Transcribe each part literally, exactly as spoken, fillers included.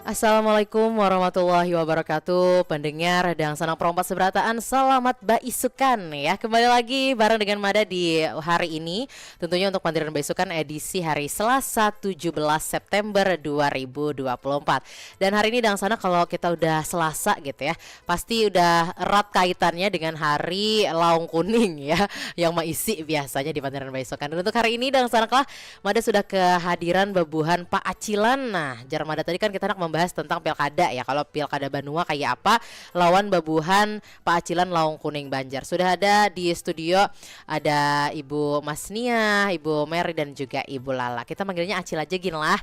Assalamualaikum warahmatullahi wabarakatuh. Pendengar dan sanak perompak seberataan, selamat baisukan ya. Kembali lagi bareng dengan Mada di hari ini. Tentunya untuk Pandiran Baisukan edisi hari Selasa tujuh belas September dua ribu dua puluh empat. Dan hari ini dangsanak kalau kita udah Selasa gitu ya, pasti udah erat kaitannya dengan hari laung kuning ya, yang maisi biasanya di Pandiran Baisukan. Dan untuk hari ini dangsanak lah, Mada sudah kehadiran babuhan Pak Acilan. Nah, jar Mada tadi kan kita nak membahas tentang pilkada ya. Kalau pilkada banua kayak apa lawan babuhan Pak Acilan Laung Kuning Banjar. Sudah ada di studio, ada Ibu Masniah, Ibu Mary dan juga Ibu Lala. Kita manggilnya Acil aja gin lah.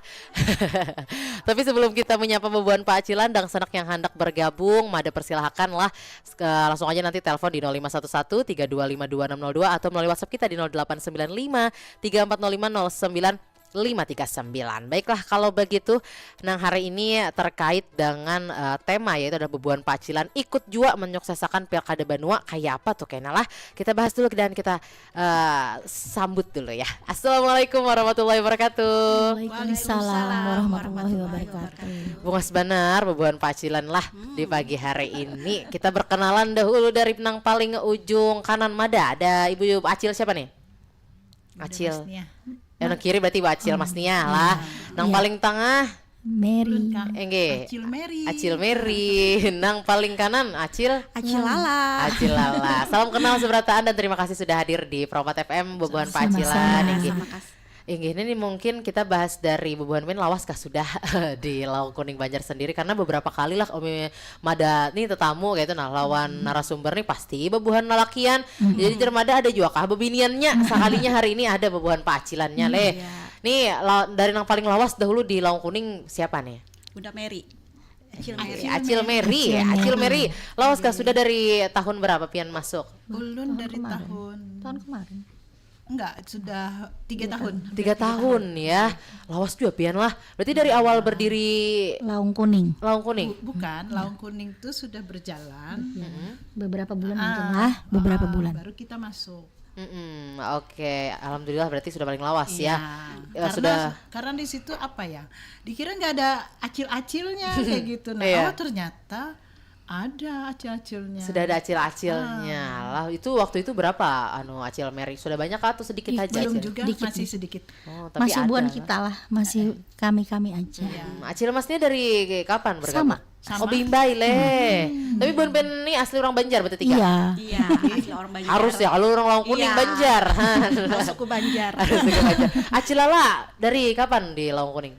Tapi sebelum kita menyapa babuhan Pak Acilan, dangsanak yang hendak bergabung, Mada persilakan lah. Ke, langsung aja nanti telepon di nol lima satu satu tiga dua lima dua enam nol dua atau melalui WhatsApp kita di nol delapan sembilan lima tiga empat nol lima nol sembilan lima tiga sembilan. Baiklah, kalau begitu, nang hari ini terkait dengan, eh, tema, yaitu ada bubuhan Pak Acilan ikut jua menyuksesakan Pilkada Banua. Kayak apa tuh kena lah? Kita bahas dulu dan kita, eh, sambut dulu ya. Assalamualaikum warahmatullahi wabarakatuh. Waalaikumsalam warahmatullahi wabarakatuh. Bungas banar bubuhan Pak Acilan lah di pagi hari ini. Kita berkenalan dahulu dari nang paling ujung kanan Mada. Ada Ibu Acil siapa nih? Acil. Masniah. Yang nang kiri berarti Ibu Acil Masniah lah. Nang paling tengah Mary. Ulun, Kak. Enggak. Acil Mary. Acil Mary. Nang paling kanan Acil. Acil Lala. Acil Lala. Salam kenal seberataan dan terima kasih sudah hadir di Propat F M bubuhan Pak Acilan. Sama-sama. Inggih. Sama kas. Inggih, ini nih mungkin kita bahas dari bubuhan Min lawas kah sudah di Laung Kuning Banjar sendiri, karena beberapa kali lah Umi Mada nih tetamu gitu, nah lawan narasumber nih pasti bubuhan lalakian. Jadi jar Mada ada juga kah bebiniannya, sekalinya hari ini ada bubuhan Pak Acilannya leh. Nih la- dari nang paling lawas dahulu di Laung Kuning siapa nih? Bunda Mary. Acil Mary. Acil Mary, Acil Mary. Lawas kah sudah dari tahun berapa pian masuk? Ulun dari tahun Tahun kemarin. Enggak, sudah tiga tahun. Tiga tahun ya. Lawas juga pian lah. Berarti dari awal berdiri Laung Kuning. Laung Kuning. Bu- bukan, Laung Kuning tuh sudah berjalan. Beberapa bulan Ah, mungkin lah, beberapa ah, bulan. Baru kita masuk. Mm-mm, oke, alhamdulillah berarti sudah paling lawas ya. Iya. Ya, Karena sudah. Karena di situ apa ya? Dikira nggak ada acil-acilnya kayak gitu. Nah, Iya. Oh, ternyata ada acil-acilnya. Sudah ada acil-acilnya lah. Itu waktu itu berapa anu Acil Mary? Sudah banyak atau sedikit Ih, aja? Belum Acil? Juga, Dikit, masih dikit. sedikit. Oh, tapi Masih bukan ada. Kita lah, masih kami-kami aja. Hmm, Acil Masnya dari kapan bergabung? Sama. Sama. Oh, Bimbai leh. Tapi buhan pen ini asli orang Banjar berarti tiga. Iya. Iya, asli orang Banjar. Harus ya kalau orang Laung Kuning Iya. Banjar. Kalau suku Banjar. Harus suku Banjar. Acil Lala dari kapan di Laung Kuning?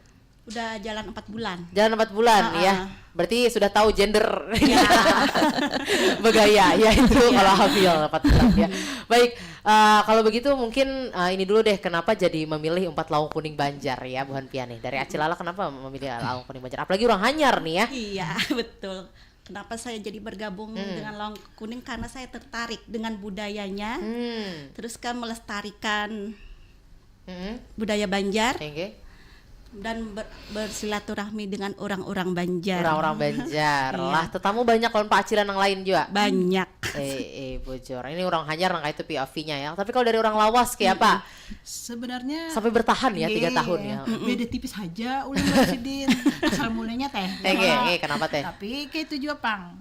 Udah jalan empat bulan. Jalan empat bulan ya. Heeh. Berarti sudah tahu gender. Bergaya ya itu kalau hamil empat bulan ya. Baik, eh, kalau begitu mungkin eh, ini dulu deh, kenapa jadi memilih umpat Laung Kuning Banjar ya, buhan pian nih. Dari Acil Lala kenapa memilih Laung Kuning Banjar? Apalagi orang hanyar nih ya. Iya, betul. Kenapa saya jadi bergabung dengan Laung Kuning? Karena saya tertarik dengan budayanya. Hmm. Terus kan melestarikan Hmm. budaya Banjar Oke. Dan ber- bersilaturahmi dengan orang-orang Banjar. Orang-orang Banjar lah. Tetamu banyak lawan Pak Acilan yang lain juga. Banyak. Eh, eh, bujur. Ini orang hanyar nang itu P O V-nya ya. Tapi kalau dari orang lawas kayak apa? Sebenarnya Sampai bertahan ya tiga Iya. tahun ya. Beda tipis aja ulun lawan sidin. Asal mulanya teh. Eh, eh, eh, kenapa teh? Tapi kayak itu juga pang.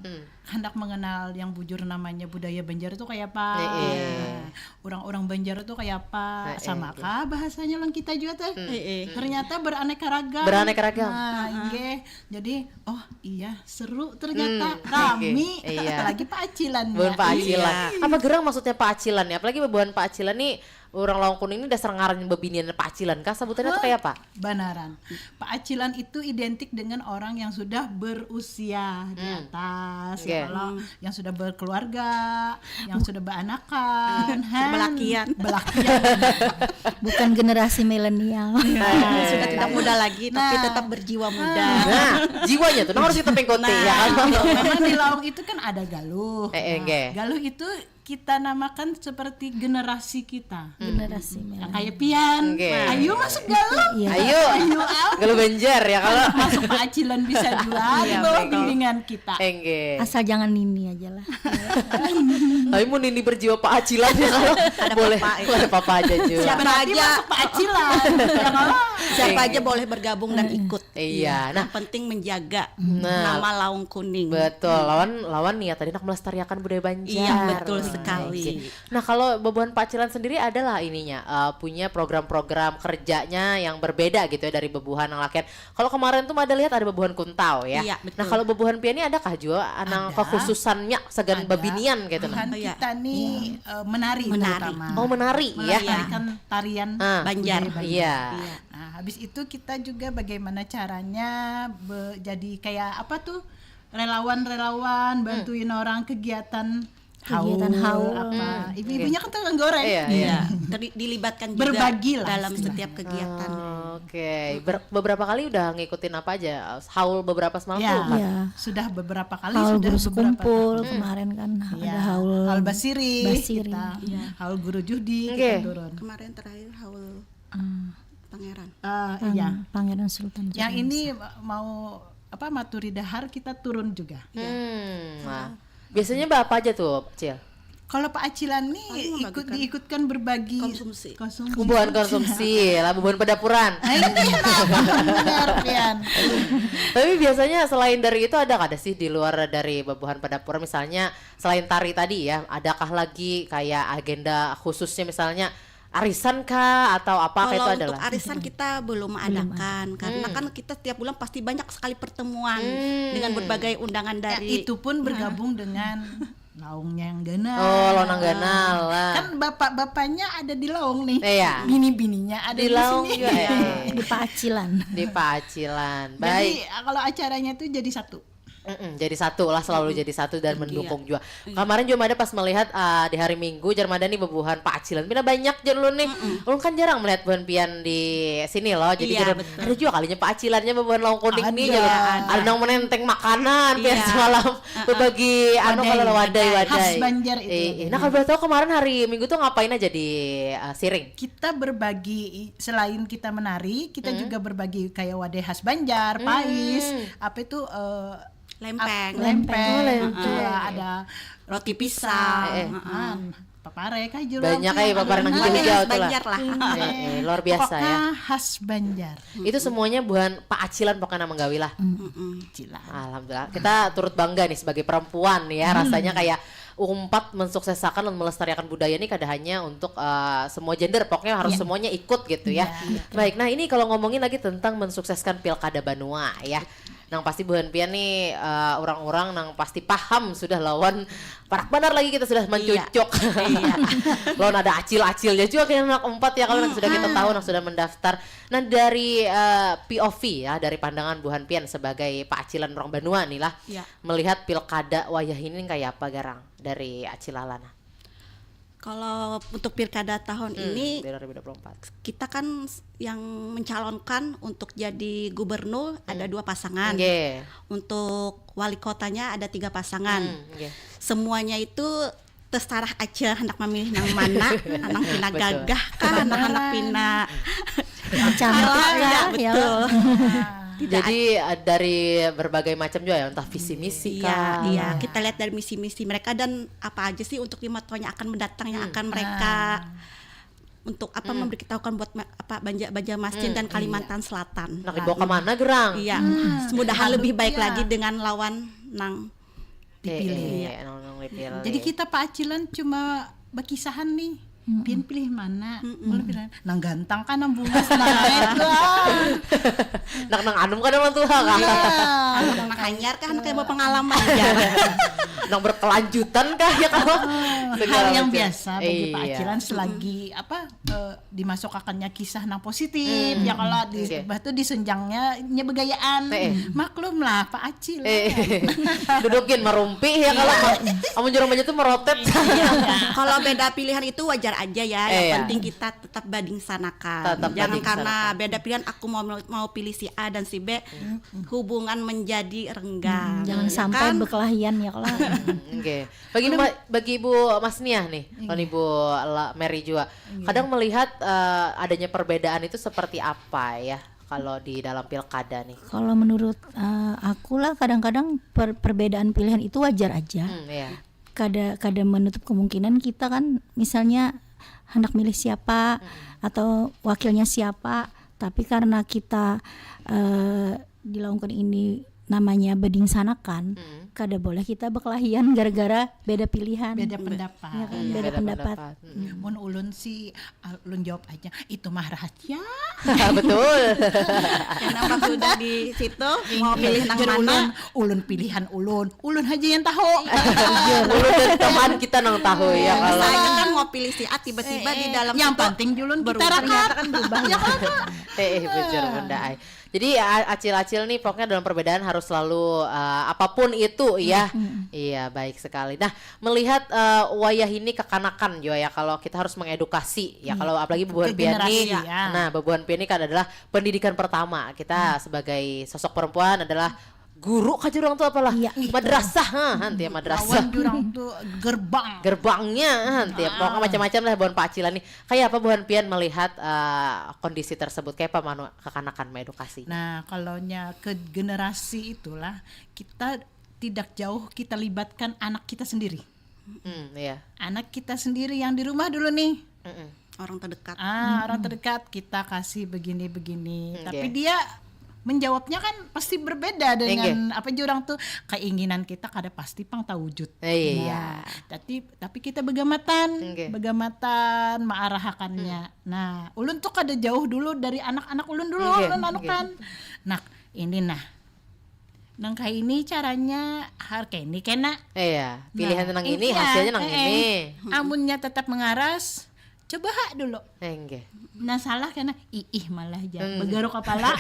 Hendak mengenal yang bujur namanya budaya Banjar tuh kayak apa. Eh, eh. Orang-orang Banjar tuh kayak apa. Eh, eh, Sama kah bahasanya lawan kita juga teh. Eh, eh. Ternyata beraneka ragam. Beraneka ragam. Nah, inggih. Jadi, oh iya, seru ternyata. Hmm, Rami. oke. Iya. Apalagi Pak Acilan Buhan ya. Pak Acilan. Iya. Apa gerang maksudnya Pak Acilan ya? Apalagi buhan Pak Acilan nih, orang Laung Kuning ini dasar ngaran bebinian Pak Acilan kah? Sebutannya tuh kayak apa? Banaran. Pak Acilan itu identik dengan orang yang sudah berusia di atas. Oke. Kalau yang sudah berkeluarga, yang sudah beranakan, han, Belakian. Belakian. Bukan generasi milenial. Sudah tidak muda lagi, tapi Nah. Tetap berjiwa muda. Nah, jiwanya tuh nah harus kita pengkoti ya kan? Memang di Laung itu kan ada Galuh. Eh, eh, nggih. Galuh itu kita namakan seperti generasi kita. Generasi Yang milenial. kayak pian. Oke. Ayo masuk Galuh. Iya. Ayo. Ayo, ah, Kalau Banjar ya kalau masuk paacilan bisa juga di bawah bimbingan kita. Enggak. Asal jangan nini aja lah. Tapi mau nini berjiwa paacilan ya kalau boleh papa, iya. Boleh papa aja juga. Siapa Berarti aja masuk paacilan. Ya kalau siapa aja boleh bergabung dan ikut. Iya, nah. Yang penting menjaga Nah. nama Laung Kuning. Betul, lawan lawan niat tadi nak melestarikan budaya Banjar. Iya, betul sekali. Nah, kalau bebuhan paacilan sendiri adalah ininya eh, punya program-program kerjanya yang berbeda gitu ya dari bebuhan yang lakian. Kalau kemarin tuh ada lihat ada bebuhan Kuntau ya. Iya, betul. Nah, kalau bebuhan pian ini adakah juga anang Ada. Kekhususannya sagan Ada. babinian gitu nah. Buhan Iya. Kita nih eh, menari, Menari. Terutama. Oh, menari ya. Melestarikan tarian Ah, Banjar. budaya Banjar. Iya. Iya. Nah, habis itu kita juga bagaimana caranya be- jadi kayak apa tuh relawan-relawan bantuin orang kegiatan Kegiatan haul. Apa ibu-ibunya kan tukang goreng. Iya, Iya, terli- dilibatkan juga Berbagi lah, dalam istilahnya. Setiap kegiatan. Oh, Oke, Ber- beberapa kali udah ngikutin apa aja? Haul beberapa semalam Ya, tuh. Empat. Iya. Sudah beberapa kali Haul sudah guru beberapa sekumpul tahun. kemarin kan Iya, ada haul haul basiri, Basiri. Kita, haul guru juhdi Oke. kita turun. Kemarin terakhir haul Ah, Pangeran. Eh, Pang- iya. Pangeran Sultan. Yang Sultan. Ini mau apa maturi dahar kita turun juga. Hmm, nah. Biasanya berapa aja tuh, Cil? Kalau paacilan nih Paling ikut membagikan diikutkan berbagi konsumsi. konsumsi. Bubuhan konsumsi lah, bubuhan pedapuran. Nah, ini nah, benar pian. Tapi biasanya selain dari itu ada kada sih di luar dari bebuhan pedapuran, misalnya selain tari tadi ya, adakah lagi kayak agenda khususnya misalnya arisan kah atau apa kayak itu Kalau adalah? Untuk arisan kita belum adakan karena kan kita tiap bulan pasti banyak sekali pertemuan dengan berbagai undangan Ya, dari itu pun bergabung dengan laungnya yang ganal. Oh, laung nang ganal lah. Kan bapak-bapaknya ada di laung nih. Iya. Bini-bininya ada Di di, laung sini. juga, iya. Di paacilan. Di paacilan. Jadi Baik. kalau acaranya tuh jadi satu. Mm-mm, jadi satu lah, selalu jadi satu dan mendukung juga. Kemarin juga ada pas melihat ah, di hari Minggu jar mada nih bebuhan paacilan pina banyak jar ulun nih. Ulun kan jarang melihat buhan pian di sini loh. Jadi Iya, jar, betul. Ada juga kalinya paacilannya bebuhan laung kuning nih Ada, jar. ada. Ada nang menenteng makanan pian Iya. semalam berbagi anu Wadai. Kalau wadai-wadai. Khas Banjar itu. Eh, eh. Nah, kalau boleh tahu kemarin hari Minggu tuh ngapain aja di eh, Siring? Kita berbagi i- selain kita menari, kita juga berbagi kayak wadai khas Banjar, pais, apa itu eh, Lempeng. ap- lempeng, Oh, lempeng. juga ada roti pisang, Eh, eh. heeh. Papare kah juru Banyak lampir. kayak paparan nang Ada hijau-hijau tuh lah. Banjar lah. Eh, eh, luar biasa ya. Pokoknya khas Banjar. Itu semuanya buhan paacilan pokoknya menggawi lah. Cila. Alhamdulillah. Kita turut bangga nih sebagai perempuan ya. Rasanya kayak umpat mensuksesakan dan melestarikan budaya ini kada hanya untuk eh, semua gender, pokoknya harus semuanya ikut gitu ya. Baik, nah ini kalau ngomongin lagi tentang mensukseskan pilkada banua ya. Nang pasti buhan pian nih eh, orang-orang nang pasti paham sudah lawan parak banar lagi kita sudah mencucuk. Lawan ada acil-acilnya juga kayak anak empat ya kalau nang sudah kita tahu nang sudah mendaftar. Nah dari eh, P O V ya, dari pandangan buhan pian sebagai paacilan orang banua nih lah. Ya. Melihat pilkada wayah ini kayak apa garang dari Acil Alana? Kalau untuk pilkada tahun ini Di dua ribu dua puluh empat. Kita kan s- yang mencalonkan untuk jadi gubernur ada dua pasangan. Nggih. Untuk wali kotanya ada tiga pasangan. Hmm, nggih. Semuanya itu terserah aja hendak memilih nang mana, nang pina Betul. Gagah kah, nang hendak pina Cantik Iya, lah ya. Betul. Tidak Jadi eh, dari berbagai macam juga ya, entah visi misi Iya, kah. Iya. Kita lihat dari misi-misi mereka dan apa aja sih untuk lima tahun yang akan mendatang yang akan mereka untuk apa memberitahukan buat ma- apa Banja Banjarmasin dan Kalimantan Selatan. Nak dibawa kemana gerang? Iya, mudahan lebih baik iya. lagi dengan lawan nang Dipilih. Eh, eh, nang, nang dipilih. Jadi kita paacilan cuma berkisahan nih. Pian pilih mana? Boleh pilih nang gantang kan nang bungas nang lain lah. Nak nang anum kadang orang tua kah? Nang hanyar kan kayak berpengalaman ya. Nang berkelanjutan kah ya kalau Hal yang biasa bagi Iya. paacilan selagi apa eh, dimasukakannya kisah nang positif ya kalau di Oke. bah tuh disenjangnya nya begayaan Eh, eh. Maklum lah paacilan. Eh, dudukin merumpi ya kalau amun jurang banyak tuh merotet. Kalau beda pilihan itu wajar aja ya. Yang Iya. penting kita tetap badingsanakan. Tetap Jangan karena badingsanakan. beda pilihan aku mau mau pilih si A dan si B, hubungan menjadi renggang. Jangan Ya sampai kan? Berkelahian ya kalau. Oke. Bagi ma- bagi Ibu Mas Niah nih, dan Ibu La- Mary juga. Kadang melihat eh, adanya perbedaan itu seperti apa ya? kalau di dalam pilkada nih? Kalau menurut uh, aku lah, kadang-kadang per perbedaan pilihan itu wajar aja. Hmm, ya. Kada kada menutup kemungkinan kita kan misalnya hendak milih siapa hmm. atau wakilnya siapa, tapi karena kita uh, dilakukan ini namanya bedingsanakan, hmm. kada boleh kita berkelahian gara-gara beda pilihan, beda pendapat. Ya kan? Hmm, beda, beda pendapat. pendapat. Hmm. Mun ulun sih, ulun jawab aja, itu mah rahasia. Betul. Kenapa sudah di situ mau pilih nang mana? Ulun, ulun pilihan ulun, ulun aja yang tahu. Ulun dan teman kita nang tahu ya kalau. Saya kan mau pilih si A, tiba-tiba eh, di dalam yang penting julun kita rakat. Ternyata kan berubah. Ya, eh, eh, bujur bunda ay. Jadi acil-acil nih pokoknya dalam perbedaan harus selalu uh, apapun itu ya. Hmm. Iya, baik sekali. Nah, melihat uh, wayah ini kekanakan juga ya, kalau kita harus mengedukasi ya, hmm. kalau apalagi bubuhan pian nih. Ya. Nah, bubuhan pian ini kan adalah pendidikan pertama. Kita hmm. sebagai sosok perempuan adalah guru kah jurang tuh apalah? Iya, madrasah, ha, hanti ya madrasah. Lawan jurang tuh gerbang. Gerbangnya, hanti ya. Ah. Pokoknya macam-macam lah buhan pacilan nih. Kayak apa buhan pian melihat uh, kondisi tersebut? Kayak apa manu kekanakan mengedukasi? Nah, kalau nya ke generasi itulah, kita tidak jauh kita libatkan anak kita sendiri. Hmm, iya. Anak kita sendiri yang di rumah dulu nih. Mm-mm. Orang terdekat. Ah, orang terdekat kita kasih begini-begini. Hmm, tapi okay. Dia menjawabnya kan pasti berbeda dengan okay. Apa jurang tuh, keinginan kita kada pasti pang terwujud. Iya. Nah, tapi tapi kita begamatan, okay. Begamatan maarahakannya. Hmm. Nah, ulun tuh kada jauh dulu dari anak-anak ulun dulu, okay. Ulun anu okay. Kan. Nah, ini nah. Nang kayak ini caranya har kayak ini kena. Iya, pilihan nah, nang ini iya, hasilnya nang eh, ini. Amunnya tetap mengaras, coba hak dulu. Enggak. Nah salah kena iih malah aja hmm. Begaruk kepala.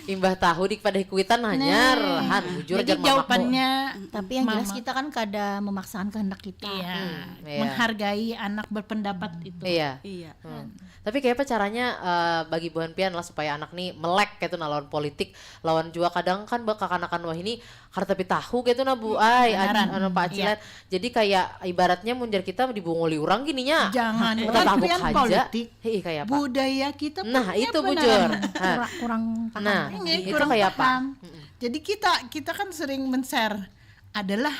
Imbah tahu di pada kuitan hanyar nah, han bujur jadi jawabannya. Tapi yang jelas kita kan kada memaksakan kehendak kita. Iya. Hmm, iya. Menghargai anak berpendapat itu. Iya. Iya. Hmm. Tapi kayak apa caranya uh, bagi buhan pian lah supaya anak nih melek gitu nah lawan politik, lawan juga kadang kan kekanakan wah ini kada tapi tahu gitu nah bu ay anu pacilan iya. Jadi kayak ibaratnya munjar kita dibunguli orang gininya jangan tahu aja hei kayak apa budaya kita nah itu bujur kurang, kurang paham nah ini, itu kurang kayak paham. Apa jadi kita kita kan sering men-share adalah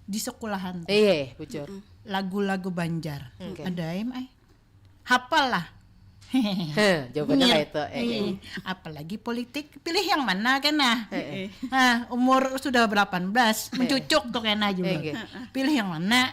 di sekolahan iya bujur lagu-lagu Banjar okay. Ada em ay hafal lah. Jawabannya kayak itu. Eh, eh. Apalagi politik, pilih yang mana kan nah. Eh, eh. Nah, umur sudah delapan belas, eh. Mencucuk tuh kena juga. Eh, eh. Pilih yang mana?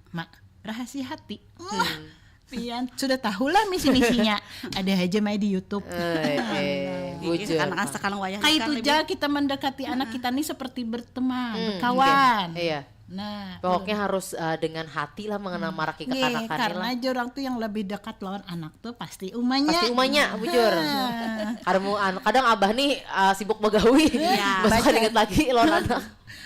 Mak, rahasia hati. Hmm. Pian sudah tahulah misi-misinya. Ada aja mai di YouTube. Eh, eh. Bujur. Anak sekarang wayah. Kayak itu aja kita mendekati anak kita nih seperti berteman, hmm, berkawan. Okay. Iya. Nah, pokoknya harus uh, dengan hati lah mengenal maraki kekanakan karena aja orang tuh yang lebih dekat lawan anak tuh pasti umanya. Pasti umanya, bujur. Karena anu, kadang abah nih uh, sibuk begawi. Iya. Masuk ingat lagi lawan anak.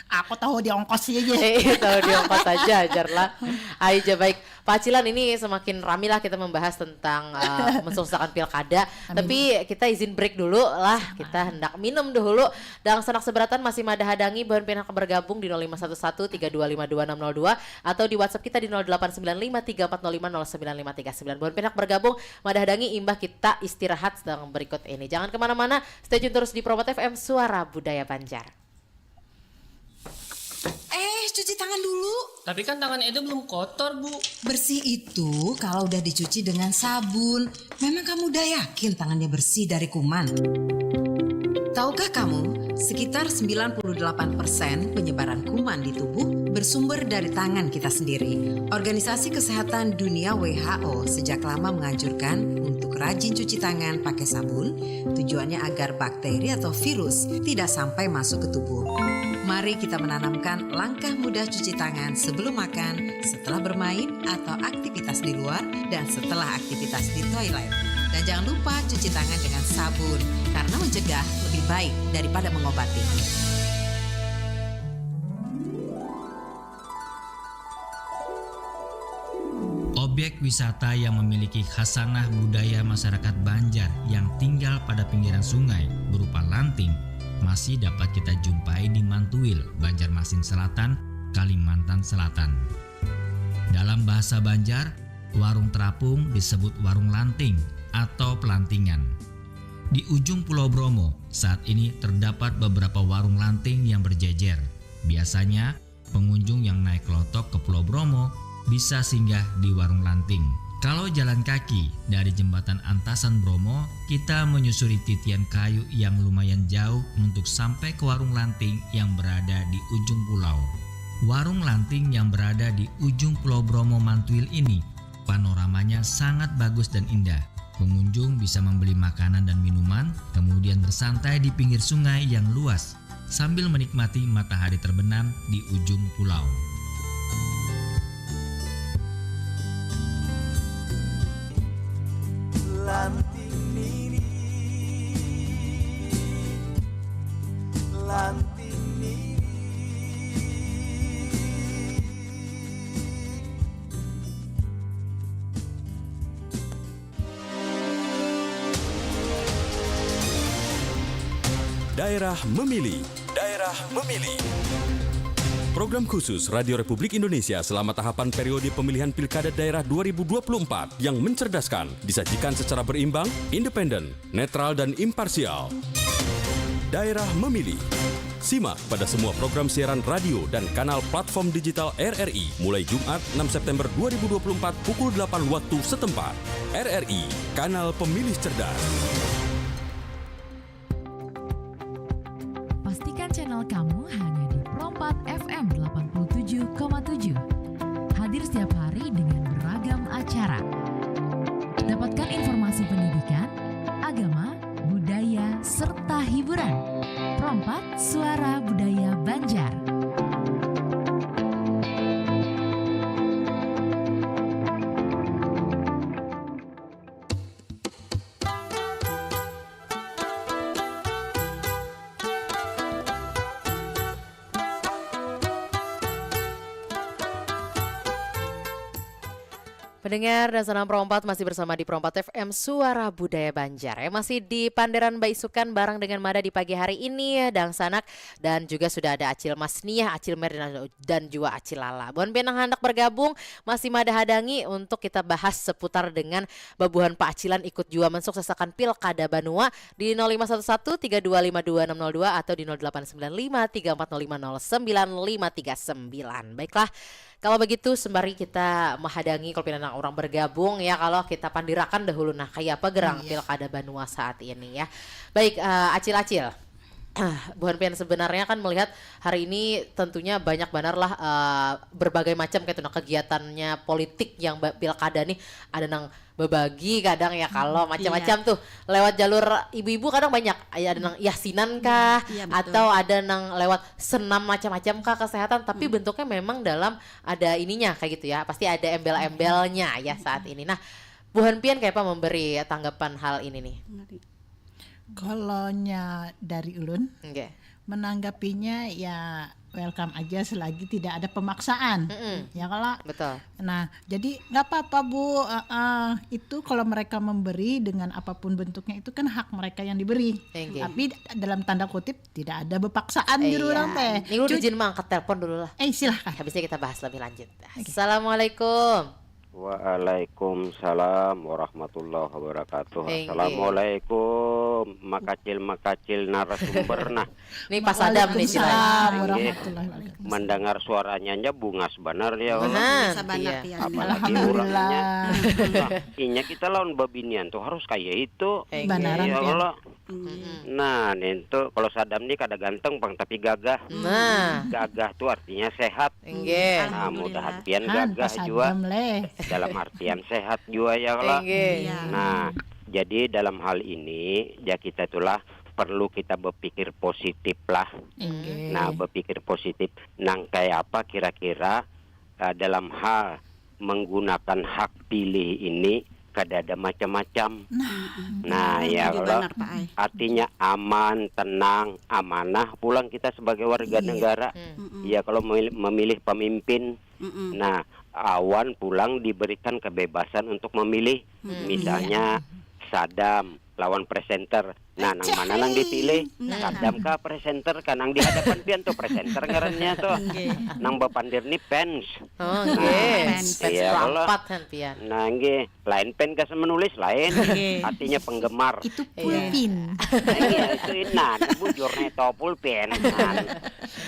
Aku tahu di ongkos aja. Eh, tahu di ongkos aja, ajar lah. Aja baik. Pacilan ini semakin rami lah kita membahas tentang uh, mensuksesakan pilkada. Amin. Tapi kita izin break dulu lah. Kita hendak minum dahulu. Dan sanak seberatan masih mada hadangi buhan pian handak bergabung di nol lima satu satu tiga dua lima dua enam nol dua atau di WhatsApp kita di nol delapan sembilan lima tiga empat nol lima nol sembilan lima tiga sembilan. Buhan pian handak bergabung mada hadangi imbah kita istirahat sedang berikut ini. Jangan kemana-mana, stay tune terus di Promote F M Suara Budaya Banjar. Eh, cuci tangan dulu. Tapi kan tangan Edo belum kotor, Bu. Bersih itu kalau udah dicuci dengan sabun. Memang kamu udah yakin tangannya bersih dari kuman? Tahukah kamu, sekitar sembilan puluh delapan persen penyebaran kuman di tubuh bersumber dari tangan kita sendiri. Organisasi Kesehatan Dunia W H O sejak lama menganjurkan untuk rajin cuci tangan pakai sabun, tujuannya agar bakteri atau virus tidak sampai masuk ke tubuh. Mari kita menanamkan langkah mudah cuci tangan sebelum makan, setelah bermain atau aktivitas di luar, dan setelah aktivitas di toilet. Dan jangan lupa cuci tangan dengan sabun, karena mencegah lebih baik daripada mengobati. Objek wisata yang memiliki khasanah budaya masyarakat Banjar yang tinggal pada pinggiran sungai berupa lanting masih dapat kita jumpai di Mantuil, Banjarmasin Selatan, Kalimantan Selatan. Dalam bahasa Banjar, warung terapung disebut warung lanting atau pelantingan. Di ujung Pulau Bromo, saat ini terdapat beberapa warung lanting yang berjejer. Biasanya, pengunjung yang naik kelotok ke Pulau Bromo bisa singgah di warung lanting. Kalau jalan kaki dari jembatan Antasan Bromo, kita menyusuri titian kayu yang lumayan jauh untuk sampai ke warung lanting yang berada di ujung pulau. Warung lanting yang berada di ujung Pulau Bromo Mantuil ini panoramanya sangat bagus dan indah. Pengunjung bisa membeli makanan dan minuman, kemudian bersantai di pinggir sungai yang luas sambil menikmati matahari terbenam di ujung pulau. Lanting nini, lanting nini. Daerah Memilih. Daerah Memilih. Program khusus Radio Republik Indonesia selama tahapan periode pemilihan Pilkada Daerah dua ribu dua puluh empat yang mencerdaskan, disajikan secara berimbang, independen, netral, dan imparsial. Daerah Memilih. Simak pada semua program siaran radio dan kanal platform digital R R I mulai Jumat, enam September dua ribu dua puluh empat, pukul delapan waktu setempat. R R I, kanal pemilih cerdas. Pastikan channel kamu hanya di Pro empat F M delapan puluh tujuh koma tujuh. Hadir setiap hari dengan beragam acara. Dapatkan informasi pendidikan, agama, budaya, serta hiburan. Pro empat, Suara Budaya Banjar. Pendengar dan sanak Pro empat, masih bersama di Pro empat F M, Suara Budaya Banjar, ya. Masih di Panderan Baisukan bareng dengan Mada di pagi hari ini, ya, dangsanak. Dan juga sudah ada Acil Masniah, Acil Mer, dan, dan juga Acil Lala. Buhan pian nang handak bergabung, masih Mada hadangi untuk kita bahas seputar dengan babuhan paacilan ikut jua mensuksesakan Pilkada Banua di nol lima satu satu tiga dua lima dua enam nol dua atau di nol delapan sembilan lima tiga empat nol lima nol sembilan lima tiga sembilan. Baiklah, kalau begitu, sembari kita mahadangi, kalau pina nang urang bergabung, ya, kalau kita pandirakan dahulu, nah, kaya apa gerang, iya, pilkada banua saat ini, ya. Baik, eh, Acil-acil. Buhan pian sebenarnya kan melihat hari ini tentunya banyak banar lah, eh, berbagai macam kaitu, nah, kegiatannya politik yang ba-, pilkada nih, ada nang bebagi kadang ya, kalau, hmm, macam-macam, iya, tuh. Lewat jalur ibu-ibu kadang banyak, ya, ada nang yasinan kah, iya, betul, atau ada nang lewat senam macam-macam kah kesehatan, tapi, hmm, bentuknya memang dalam ada ininya kayak gitu ya, pasti ada embel-embelnya ya saat ini. Nah, buhan pian kayak apa memberi tanggapan hal ini nih? Ngerti. Kalau nya dari ulun, oke, menanggapinya ya welcome aja selagi tidak ada pemaksaan. Mm-mm. Ya kalau, betul. Nah, jadi nggak apa-apa, Bu. Eh, eh, itu kalau mereka memberi dengan apapun bentuknya, itu kan hak mereka yang diberi. Oke. Tapi dalam tanda kutip tidak ada bepaksaan, eh, juru, iya, orang teh. Ini lu izin mengangkat telepon dulu lah. Eh, silahkan. Habisnya kita bahas lebih lanjut. Oke. Assalamualaikum. Waalaikumsalam warahmatullahi wabarakatuh. Inggih. Assalamualaikum, makacil-makacil narasumber, nah. Nih Pak Sadam nih, waalaikumsalam warahmatullahi wabarakatuh. Mendengar suaranya aja bungas banar ya, Allah. Benar, iya. Apalagi, alhamdulillah, urangnya. Nah, inya kita lawan babinian tuh harus kayak itu. Inggih. Banar, ya Allah. Inggih. Nah, nintu kalau Sadam ni kada ganteng pang, tapi gagah. Nah. Gagah tu artinya sehat. Inggih. Nah, mudahan pian gagah jua. Han, Pak Sadam leh. Dalam artian sehat jua ya lah. Inggih. Iya. Nah, jadi dalam hal ini, ya kita itulah perlu kita berpikir positif lah. Inggih. Nah, berpikir positif nang kayak apa kira-kira, eh, dalam hal menggunakan hak pilih ini kada ada macam-macam. Nah, nah, ya, kalau artinya aman, tenang, amanah pulang kita sebagai warga negara. Iya. Hmm. Ya, kalau memilih, memilih pemimpin, nah, awan pulang diberikan kebebasan untuk memilih. Hmm. Misalnya, iya, Sadam, lawan presenter. Nah, nang mana nang dipilih? Sadam kah presenter kah? Nang di hadapan pian tuh presenter ngarannya tuh. Nang bapandir nih fans. Oh, nggih. Fans, fans iya, kalau lampat kan pian. Nah, nggih. Lain pen gasan menulis, lain. Nggih. Artinya penggemar. Itu pulpin. Iya. Nah, iya, itu nah, bujur nih to pulpin. Nah,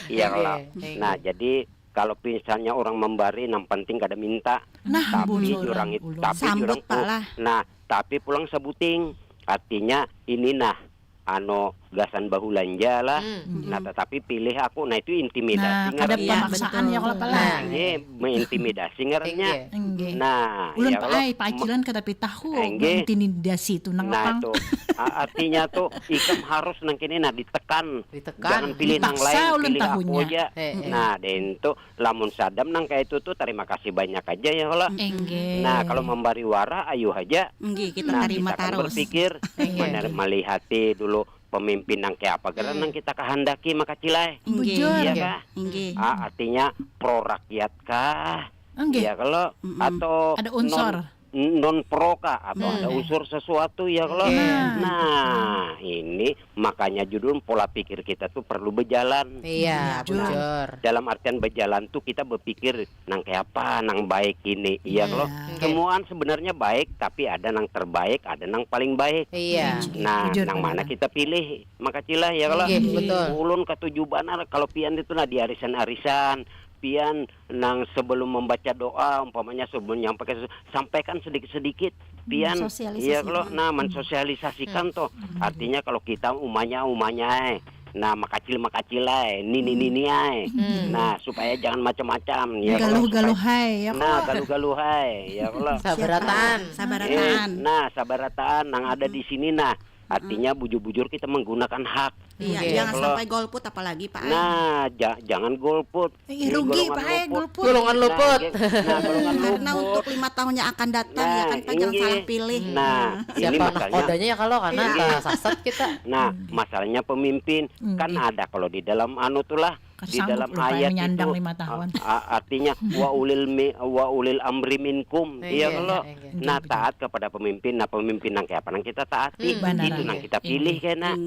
iya, kalau. Nggih, nggih. Nah, jadi kalau misalnya orang memberi, nang penting kada minta. Nah, tapi bujur jurang itu, ulun. Tapi sambut, jurang Pak, lah. Nah, tapi pulang sebuting. Artinya ini nah, anu, gasan bahulanja lah. Hmm. Nah, tetapi pilih aku, nah, itu intimidasi. Nah, kada ngarannya. Pemaksaan ya, kalau apa lah. Nah, ini mengintimidasi ngarannya. Nggih. Nggih. Nah, ulun ya, Pak, kalau ai, Pak Acilan kada pitahu, eh, nggih. Mengintimidasi itu nang apa? Nah, itu. A-, artinya tuh, ikam harus nang kini, nah, ditekan. Ditekan. Jangan pilih nang lain, dipaksa ulun pilih aku tahunya. Aja. He, he. Nah, dan itu lamun sadam nang kaya itu tuh, terima kasih banyak aja ya, kalau. Inggih. Nah, kalau membari wara, ayu haja. Inggih, kita terima tarus. Nah, kita kan berpikir, inggih, mener-, melihati dulu pemimpin nang kaya apa, geran nang kita kahandaki, makacilai. Inggih. Bujur. Iya kah? Inggih. Ah, artinya pro rakyat kah? Inggih. Iya, kalau. Mm-mm. Atau ada unsur. Non, non pro kah? Atau ada unsur sesuatu, ya kalau. Inggih. Nah, ini makanya judul pola pikir kita tuh perlu berjalan. Iya, bujur. Nah, dalam artian berjalan tuh kita berpikir nang kaya apa, nang baik ini, iya kalau. Iya. Oke. Semuaan sebenarnya baik, tapi ada nang terbaik, ada nang paling baik. Iya. Nah, bujur, nang mana kita pilih, makacilai, ya kalau. Inggih, betul. Ulun katuju banar kalau pian itu nah di arisan-arisan, pian nang sebelum membaca doa, umpamanya sebelum menyampaikan sesuatu, sampaikan sedikit-sedikit, pian, iya kalau, nah, mensosialisasikan tuh. Artinya kalau kita umanya, umanya, eh, nah, makacil-makacil ai, nini-nini ai. Hmm. Nah, supaya jangan macam-macam, ya, kalau galuh-galuh supaya, hai, ya, nah, kalau galuh-galuh hai, ya, kalau. Sabarataan. Sabarataan. Eh, nah, sabarataan nang ada di sini, nah. Artinya bujur-bujur kita menggunakan hak. Iya, oke. Jangan sampai golput apalagi, Pak. Nah, ja-, jangan golput. Ih, rugi, Pak, eh, golput. Golongan luput. Nah, ge-, nah, golongan luput. Karena untuk lima tahun yang akan datang, ya kan, Pak, jangan salah pilih. Nah, ini makanya. Siapa nahkodanya ya kalau, karena tersasat kita. Nah, masalahnya pemimpin, kan ada kalau di dalam anu tuh lah, di dalam ayat itu, menyandang lima tahun. A-, a-, artinya, "Wa ulil mi-, wa ulil amri minkum." Iya, kalau. Nah, taat kepada pemimpin, nah, pemimpin nang kaya apa nang kita taati, itu nang kita pilih kena.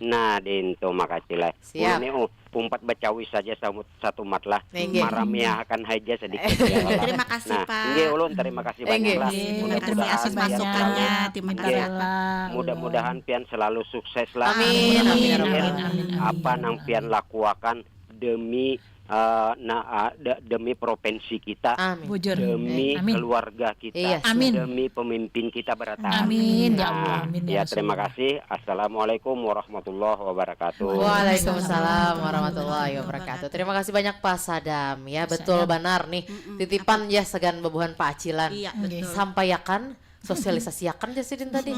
Nah, dintu makacilai. Siap. Ulun ni, oh, umpat bacawi saja satu, satu mat lah. Inggih. Maramiahakan haja sedikit, ya, lah. Terima kasih, Pak. Nah, inggih, ulun terima kasih banyak lah. Inggih. Mudah-mudahan pian selalu sukses lah. Amin. Amin, amin, amin, amin. Apa nang pian lakuakan demi, eh, na-, eh, de-, demi provinsi kita, amin, bujur, demi keluarga kita, iya, amin, demi pemimpin kita berataan. Amin, ya Allah, amin, ya Rasulullah. Ya, terima kasih. Assalamualaikum warahmatullahi wabarakatuh. Waalaikumsalam warahmatullahi wabarakatuh. Terima kasih banyak, Pak Sadam. Ya, betul banar nih. Titipan ya sagan bebuhan Pak Acilan. Iya, betul. Sampaiakan, sosialisasiakan ja sidin tadi.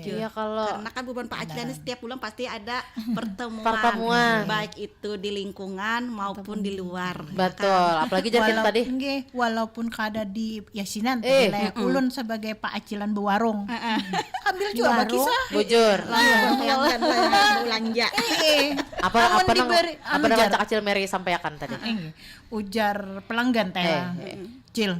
Iya, kalau karena kan bebuhan Pak Acilan setiap bulan pasti ada pertemuan. Pertemuan. Baik itu di lingkungan maupun di luar. Betul. Apalagi jar kita tadi. Nggih, walaupun kada di yasinan, eh, tadi lah, ulun sebagai Pak Acilan bewarung. Heeh. Ambil juga bakisah. Bujur. Langsung pelanggan lah, belanja. Eh, eh. Apa, apa nang, apa nang Cak Acil Mary sampaikan tadi? Inggih. Ujar pelanggan teh lah. Eh, eh. Cil,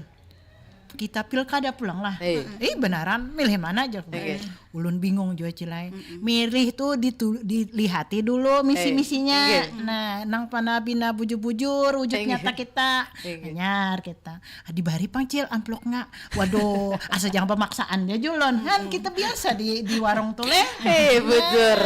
kita pilkada pulang lah. Eh. Ih, benaran, milih mana aja. Oke. Ulun bingung jua, Cil ai. Milih tuh ditu-, dilihati dulu misi-misinya. Eh, oke. Nah, nang pana bina bujur-bujur, wujud nyata kita. Oke. Hanyar kita. Ah, dibari pang, Cil, amplopnya. Waduh, asa jangan pemaksaan dia, Julon. Han, kita biasa di, di warung tuh, leh. Eh, bujur.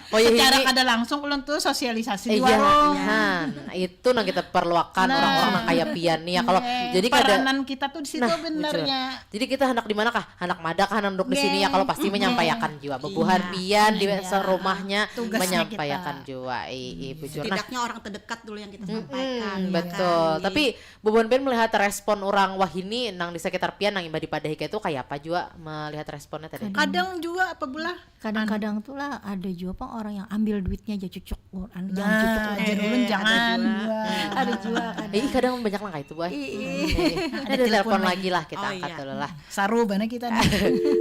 Oh, ya, secara ini kada langsung ulun tuh sosialisasi di warung. Han, itu nang kita perluakan, nah, orang-orang nang kaya pian nih ya. Kalau jadi kada, peranan kita tuh di situ, nah, benernya. Bujur. Jadi kita handak di mana kah? Handak mada kah, handak duduk di sini ya? Kalau pasti menyampaikan jua. Bebuhan pian di serumahnya menyampaikan jua. Ih, ih, bujur. Nah, setidaknya orang terdekat dulu yang kita sampaikan, ya kan? Betul. Tapi bubuhan pian melihat respon urang wahini nang di sekitar pian nang imbah dipadahi kaya itu, kaya apa jua melihat responnya tadi? Kadang jua apa bulah? Kadang-kadang tuh lah ada jua pang orang yang ambil duitnya aja, cucuk, anu, jangan cucuk, jar ulun, jangan jua. Ada jua, kadang. Ih, kadang banyak nang kaya itu, Bu, ai. Ih, ih. Ada telepon lagi lah, kita angkat dulu lah. Saru banar kita nih.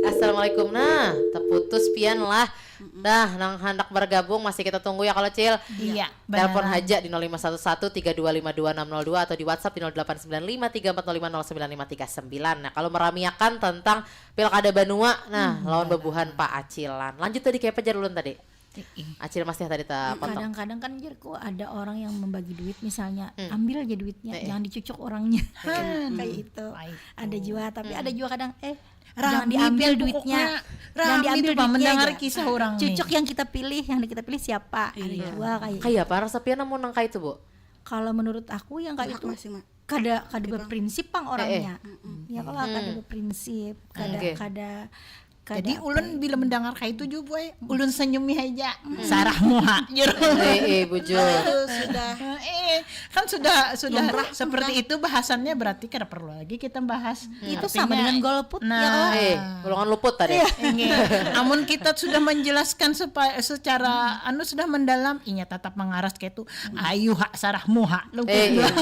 Assalamualaikum. Nah, terputus pian lah. Nah, nang handak bergabung masih kita tunggu ya kalau Cil. Iya, Telepon beneran. Haja di nol lima satu satu tiga dua lima dua enam nol dua atau di WhatsApp di nol delapan sembilan lima tiga empat nol lima nol sembilan lima tiga sembilan. Nah, kalau meramiakan tentang pilkada banua, nah, Hmm, lawan benar. Bebuhan Pak Acilan. Lanjut tadi kayak apa jar ulun tadi? Ih, Acil masih tadi terpotong. Kadang-kadang kan jarku ada orang yang membagi duit misalnya, Hmm. ambil aja duitnya, Eh, eh. jangan dicucuk orangnya. Hmm. Kayak itu. Baik. Ada juga, tapi Hmm. ada juga kadang eh Rami jangan diambil pokoknya. Duitnya. Jangan Rami diambil itu, Pak, duitnya mendengar aja. Kisah orang nih. Cucuk yang kita pilih, yang kita pilih siapa? Ada Iya. Juga kayak Kayak apa rasa pian namun nang kayak itu, Bu? Kalau menurut aku yang kayak Hak itu masing-masing. kada kada berprinsip pang orangnya. Ya kalau kada Hmm. Berprinsip, kada Oke. kada kada Jadi apa ulun ya. Bila mendengar kayak itu juga, boy, ulun senyumi aja. Sarah muha, jero. Eh, eh, bujur. Itu sudah Eh, kan sudah sudah Lumrah, seperti lumrah. Itu bahasannya, berarti kada perlu lagi kita bahas. Itu sama Artinya, dengan golput, ya, nah, kalau Eh, golongan luput tadi. Inggih. Amun kita sudah menjelaskan sepa- secara anu sudah mendalam, inya tetap mengaras kayak itu. Ayu hak sarah muha. Lu Eh, iya. bilang.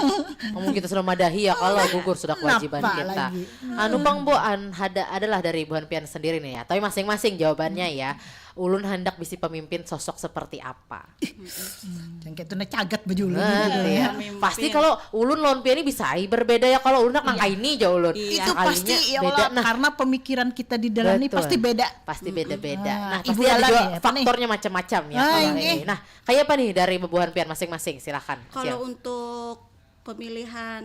Ngomong kita sudah madahi ya kalau gugur sudah kewajiban Napa kita. Lagi? Anu pang, Bu, an hada adalah dari buhan pian sendiri nih ya. Tapi masing-masing jawabannya ya. Ulun handak bisi pemimpin sosok seperti apa? Yang kayak itu nah cagat bejulu. Nah, Gitu iya. ya. Pemimpin. Pasti kalau ulun lawan pian ini bisa ai berbeda ya kalau ulun nak nang kayak ini aja ulun. Iya. Itu Sekalinya pasti ya beda, Allah, nah. Karena pemikiran kita di dalam ini Betul. Pasti beda. Pasti beda-beda. Ah, Nah, ibu pasti ada lagi juga ya, apa nih? Faktornya macam-macam ya. Ah, Kalau ini. ini. Nah, kayak apa nih dari bubuhan pian masing-masing? Silakan. Kalau Siap. Untuk pemilihan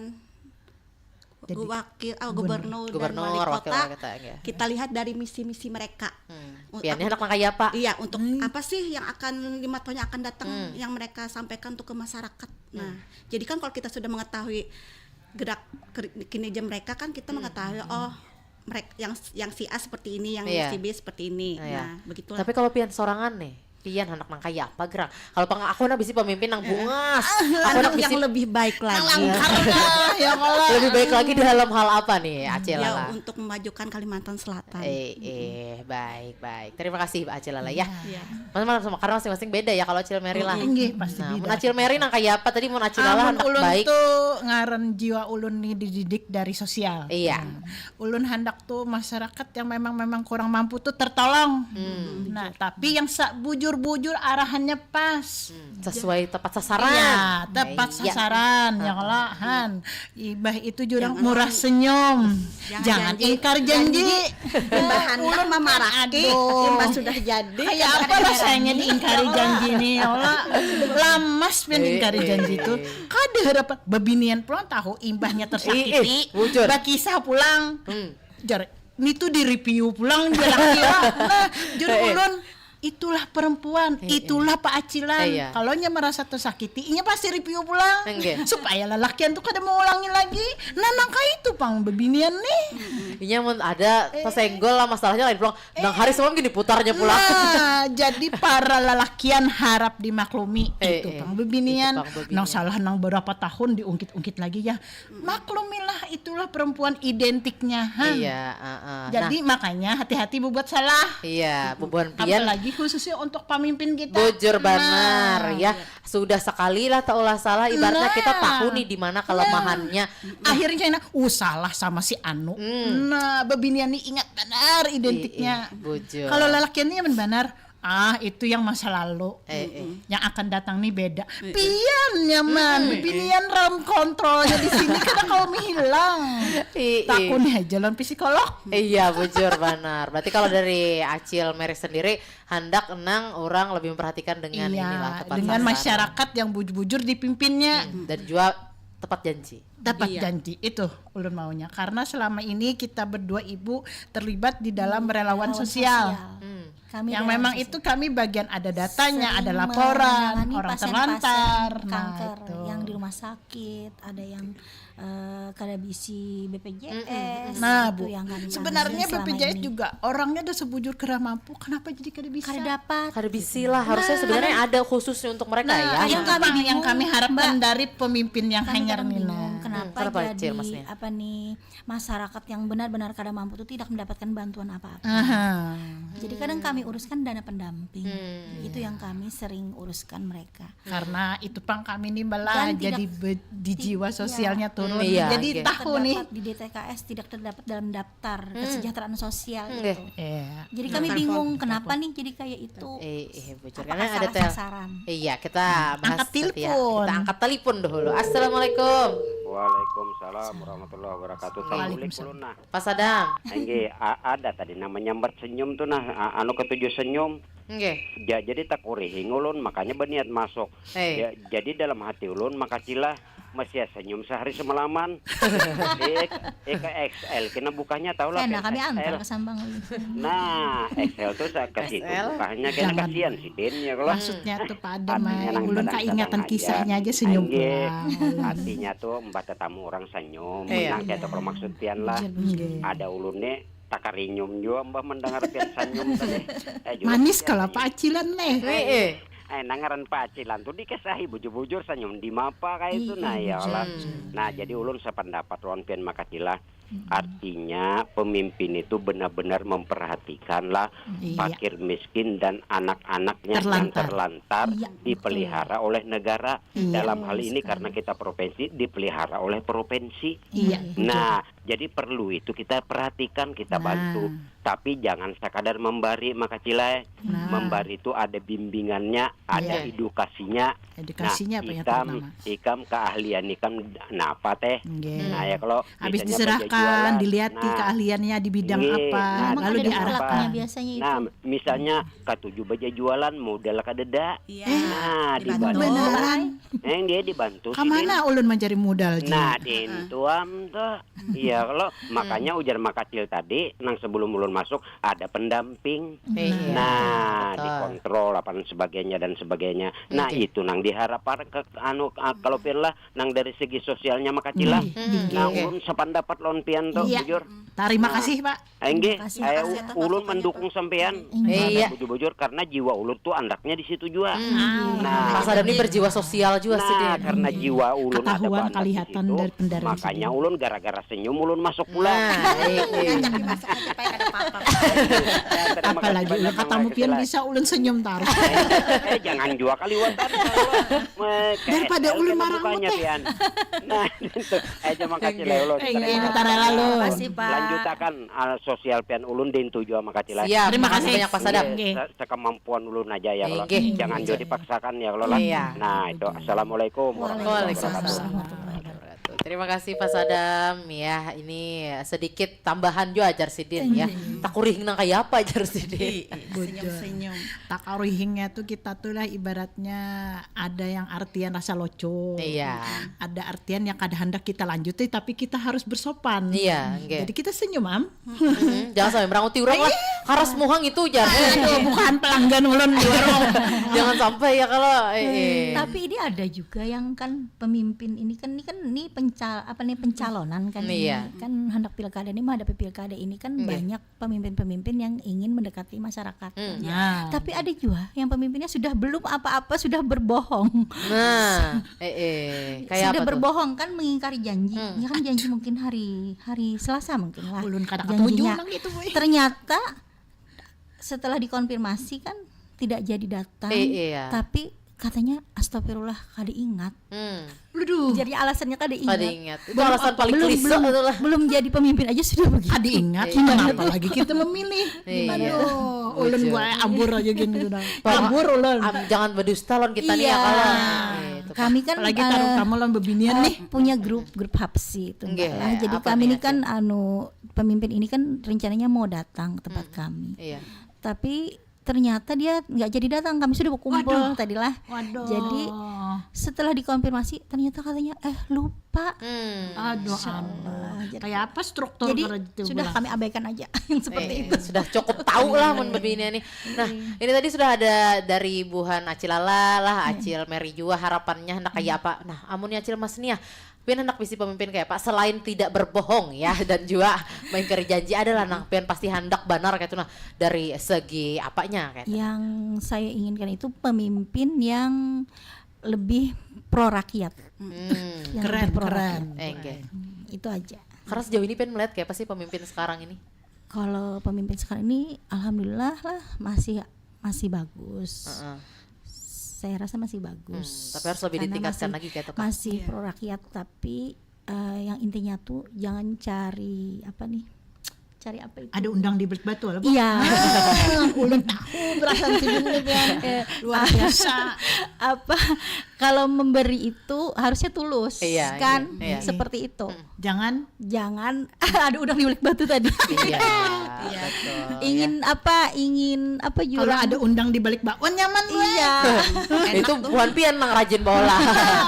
Jadi, wakil, ah, gubernur. Gubernur, Gubernur, dan wali wakil kota, wali kota, ya. Kita lihat dari misi-misi mereka. Hmm. Un- Piannya apa- anak nang kayak apa? Iya, untuk Hmm. apa sih yang akan lima tahun yang akan datang Hmm. yang mereka sampaikan untuk ke masyarakat. Nah, jadi kan kalau kita sudah mengetahui gerak ker- kinerja mereka kan kita Hmm. Mengetahui, oh, mereka yang yang si A seperti ini, yang Iya. Si B seperti ini. Iya. Nah, begitulah. Tapi kalau pian sorangan nih, pian anak nang kayak apa gerang? Kalau pang aku nak bisi pemimpin nang bungas, aku Anu nak yang bisi lebih baik lagi. Langkar lah, ya Allah. Lebih baik lagi dalam hal apa nih, Acil Ya, Lala? Untuk memajukan Kalimantan Selatan. Eh, eh, baik, baik. Terima kasih, Acil Lala ya. Ya. Mas malam sama karena masing-masing beda ya kalau Acil Mary lah. Inggih, pasti Nah, mun beda. Acil Mary nang kayak apa tadi, mun Acil Lala Amun handak ulun baik. Tuh ngaran jiwa ulun nih dididik dari sosial. Iya. Nah, ulun handak tuh masyarakat yang memang memang kurang mampu tuh tertolong. Nah, tapi yang sa- bujur-bujur arahannya pas. Hmm, sesuai tepat sasaran. Iya, tepat Iya. sasaran ya kalau han. Ibah itu jurang murah senyum. Jangan, Jangan janji. Ingkar janji. Imbah handak memaraki, Aduh. Imbah sudah jadi. Kayak apa rasanya diingkari janji nih ya Allah. Lamas pian Eh, diingkari eh, janji itu. eh. Kada harapan bebinian pulang tahu imbahnya tersakiti. Eh, eh, bujur. Bakisah pulang. Hmm. Jar, ini tuh di review pulang jar laki ya. Nah, jur Eh, eh. ulun itulah perempuan, Eh, eh. Itulah Pak Acilan. Eh, iya. Kalau nya merasa tersakiti, inya pasti review pulang. Enggak. Supaya lelakian tuh kada mengulangi lagi. Nah, nang kayak itu pang bebinian nih. Inya mun ada tersenggol lah masalahnya lain pulang. Nang hari semalam gini putarnya pulang. Nah, jadi para lelakian harap dimaklumi Eh, itu eh. pang bebinian. Itu pang bebinian. Nang salah nang berapa tahun diungkit-ungkit lagi ya. Maklumilah itulah perempuan identiknya han. Iya, heeh. Jadi Nah, makanya hati-hati buat salah. Iya, bubuhan pian. Apalagi khususnya untuk pemimpin kita. Bujur Nah, banar ya. Sudah sekali lah tak ulah salah, ibaratnya Nah. Kita tahu nih di mana kelemahannya. Akhirnya China, uh salah sama si Anu. Hmm. Nah, bebinian nih ingat benar identiknya. Ih, ih, bujur. Kalau lelakiannya benar, ah itu yang masa lalu. Eh, eh. Yang akan datang nih beda. Pian nyaman, bebinian ram kontrolnya di sini karena kalau menghilang. Ih, ih. Takun aja lawan psikolog. Iya, bujur banar. Berarti kalau dari Acil Mary sendiri handak nang orang lebih memperhatikan dengan Iya, inilah tepat dengan sasaran. Masyarakat yang bujur-bujur dipimpinnya. Hmm, dan juga tepat janji. Dapat Iya. Janji itu ulun maunya karena selama ini kita berdua ibu terlibat di dalam relawan Relawan sosial. Sosial. Hmm. Kami Yang relawan memang sosial. Itu kami bagian ada datanya, Sering ada laporan, menangani orang pasien-pasien terlantar, kanker nah, itu. Yang di rumah sakit, ada yang eh, kada bisi B P J S. Nah, Itu Bu, yang kami sebenarnya tangani selama B P J S ini. Juga orangnya ada sebujur kada mampu, kenapa jadi kada bisa? Kada dapat. Kada bisi lah, harusnya sebenarnya ada khususnya untuk mereka Nah, ya. yang Yang kami kami yang bingung, kami harapkan Mbak. Dari pemimpin yang Kami hanyar kadang Nina. Bingung, Kenapa jadi apa nih, masyarakat yang benar-benar kada mampu itu tidak mendapatkan bantuan apa-apa. Jadi kadang kami uruskan dana pendamping. Itu yang kami sering uruskan mereka. Karena itu pang kami nih malah jadi di jiwa sosialnya turun. Iya, jadi tahu nih di D T K S tidak terdapat dalam daftar kesejahteraan sosial gitu. Jadi kami bingung kenapa nih jadi kayak itu. Eh, eh, bocor. Apakah salah sasaran? Iya, kita bahas angkat telepon. Kita angkat telepon dahulu. Assalamualaikum. Waalaikumsalam warahmatullahi wabarakatuh. Assalamualaikum. Pak Sadam. Enggih, ada tadi namanya nyambat senyum tuh nah, anu ketujuh senyum. Enggih. Jadi tak kurihing ulun makanya berniat masuk. Jadi dalam hati ulun maka cilah masih senyum sehari semalaman. Ika X L kena bukanya tahu lah. Kena kami antar ke Sambang. Nah, X L tuh ke situ bukanya kena kasihan si Din ya kalau. Maksudnya tuh pada main ulun kaingatan kisahnya aja senyum pulang. Artinya tuh mbah tetamu orang senyum, menang kayak kalau maksud pian lah. Ada ulun nih takarinyum jua mbah mendengar pian senyum tadi. Manis kalau apa acilan nih. Eh, nah ngaran Pak Acilan tuh dikesahi bujur-bujur senyum di mapa kayak itu nah ya lah. Nah jadi ulun sependapat lawan pian maka cilah. Artinya pemimpin itu benar-benar memperhatikan lah fakir miskin dan anak-anaknya yang terlantar dipelihara oleh negara. Dalam hal ini karena kita provinsi dipelihara oleh provinsi. Nah jadi perlu itu kita perhatikan, kita bantu. Tapi jangan sekadar membari maka cilai. Membari itu ada bimbingannya, ada edukasinya. Edukasinya apa yang terutama? Ikam keahlian ikam napa teh? Nah ya kalau habis diserahkan, dilihat keahliannya di bidang apa, lalu diarahkan. Nah misalnya katuju baja jualan modal kadeda. Nah dibantu. Beneran. Yang dia dibantu. Kamana ulun mencari modal? Nah dintuam tuh. Iya kalau makanya ujar makacil tadi nang sebelum ulun masuk ada pendamping. Nah dikontrol apa dan sebagainya dan sebagainya. Nah itu nang diharapkan ke anu kalau pian lah nang dari segi sosialnya makacil lah. Nah ulun sependapat lawan pian tuh bujur. Terima kasih Pak. Enggih, ulun mendukung sampean. Iya. Bujur-bujur karena jiwa ulun tuh andaknya di situ jua. Nah, Mas Adam ini berjiwa sosial juga sih dia. Karena jiwa ulun ada banyak di situ. Makanya ulun gara-gara senyum ulun masuk pulang. Nah, iya. Apalagi ulun katamu pian bisa ulun senyum taruh. Eh, jangan jua kaliwatan. Daripada ulun marah mukanya pian. Nah, itu aja makasih lah ulun. Lanjutakan sosial pian ulun din tuju ama kacil. Siap. Terima kasih banyak Pak Sadam. Sekemampuan ulun aja ya kalau jangan jua dipaksakan ya kalau lah. Nah itu assalamualaikum warahmatullahi wabarakatuh. Terima kasih Pak Sadam ya. Ini sedikit tambahan jua ajar sidin ya. Takurihing nang kaya apa ajar sidin. Senyum-senyum. Takurihingnya tuh kita tuh lah ibaratnya ada yang artian rasa lucu. Iya. Ada artian yang kada hendak kita lanjuti tapi kita harus bersopan. Iya. Jadi kita senyum am. Jangan sampai meranguti orang lah. Karas muhang itu jangan. Aduh, bukan pelanggan ulun di warung. Jangan sampai ya kalau. Tapi ini ada juga yang kan pemimpin ini kan ini kan ini pencal apa nih pencalonan kan ini kan hendak pilkada ini menghadapi pilkada ini kan banyak pemimpin-pemimpin yang ingin mendekati masyarakat. Tapi ada juga yang pemimpinnya sudah belum apa-apa sudah berbohong. Nah, eh, eh. Sudah berbohong kan mengingkari janji. Ya kan janji mungkin hari hari Selasa mungkin lah. Ulun kada katuju nang itu. Ternyata setelah dikonfirmasi kan tidak jadi datang. Tapi katanya astagfirullah kada ingat. Jadi alasannya kada ingat. Kada ingat. Itu alasan paling klise itu lah. Belum jadi pemimpin aja sudah begitu. Kada ingat. Apalagi kita memilih. Aduh, ulun gua ambur aja gini sudah. Ambur ulun. Jangan berdusta lawan kita nih ya kalau. Kami kan apalagi taruh kamu lawan bebinian nih. Punya grup grup hapsi itu. Jadi kami ini kan anu pemimpin ini kan rencananya mau datang ke tempat kami. Tapi ternyata dia nggak jadi datang, kami sudah berkumpul tadilah. Jadi setelah dikonfirmasi ternyata katanya eh lupa. Aduh. Kayak apa struktur? Jadi sudah kami abaikan aja yang seperti itu. Sudah cukup tahu lah mun begini nih. Nah ini tadi sudah ada dari buhan Acil Lala lah, Acil Mary juga harapannya hendak kayak apa. Nah amunnya Acil Mas Nia pian hendak bisi pemimpin kayak apa selain tidak berbohong ya dan juga mengingkari janji adalah nang pian pasti hendak banar kayak itu nah dari segi apanya kayak yang saya inginkan itu pemimpin yang lebih pro rakyat. Hmm. Yang Keren, lebih pro keren. rakyat. Eh, enggak. Hmm, itu aja. Karena sejauh ini pian melihat kayak apa sih pemimpin sekarang ini? Kalau pemimpin sekarang ini, alhamdulillah lah, masih masih bagus. Heeh. Saya rasa masih bagus. Hmm, tapi harus lebih Karena ditingkatkan masih, lagi kayak itu, Kak. Masih Iya. pro rakyat, tapi eh, yang intinya tuh jangan cari apa nih? Cari apa itu? Ada undang di balik batu lah. Iya. Ulun tahu perasaan si Bun ni, Pian. Luar biasa. Apa, kalau memberi itu harusnya tulus, Iya, kan? iya, iya. Seperti itu. Jangan Jangan ada udang di balik batu tadi. Iya, betul. Ingin apa? Ingin apa, kalau jurang? Ada undang di balik batu, oh, nyaman gue. Iya. Itu buhan pian nang rajin baolah.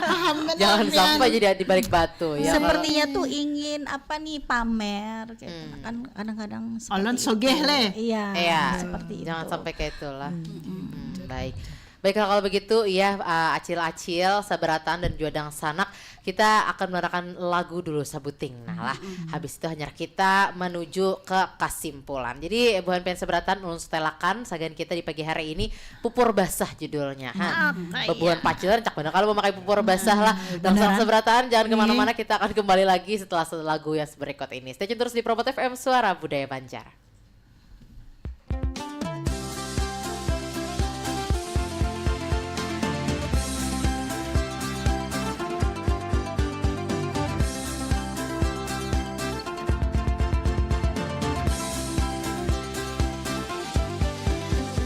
Paham benar, Jangan Pian. Sampai jadi di balik batu ya. Sepertinya tuh ingin apa nih, pamer gitu. Hmm. Kan kadang-kadang seperti Olon itu. Sogeh leh. Iya, Iya. Seperti Jangan itu. Sampai kayak itulah. Hmm, baik. Baiklah, kalau begitu ya, eh, acil-acil, sabaratan dan juga dangsanak, kita akan mendengarkan lagu dulu sabuting. Nah lah, habis itu hanyar kita menuju ke kesimpulan. Jadi buhan pian sabaratan, ulun setelakan sagan kita di pagi hari ini, Pupur Basah judulnya. Ha. Bebuhan pacil rancak banar kalau memakai pupur basah lah. Dangsanak sabaratan, jangan kemana-mana, kita akan kembali lagi setelah lagu yang berikut ini. Stay tune terus di Pro empat F M, Suara Budaya Banjar.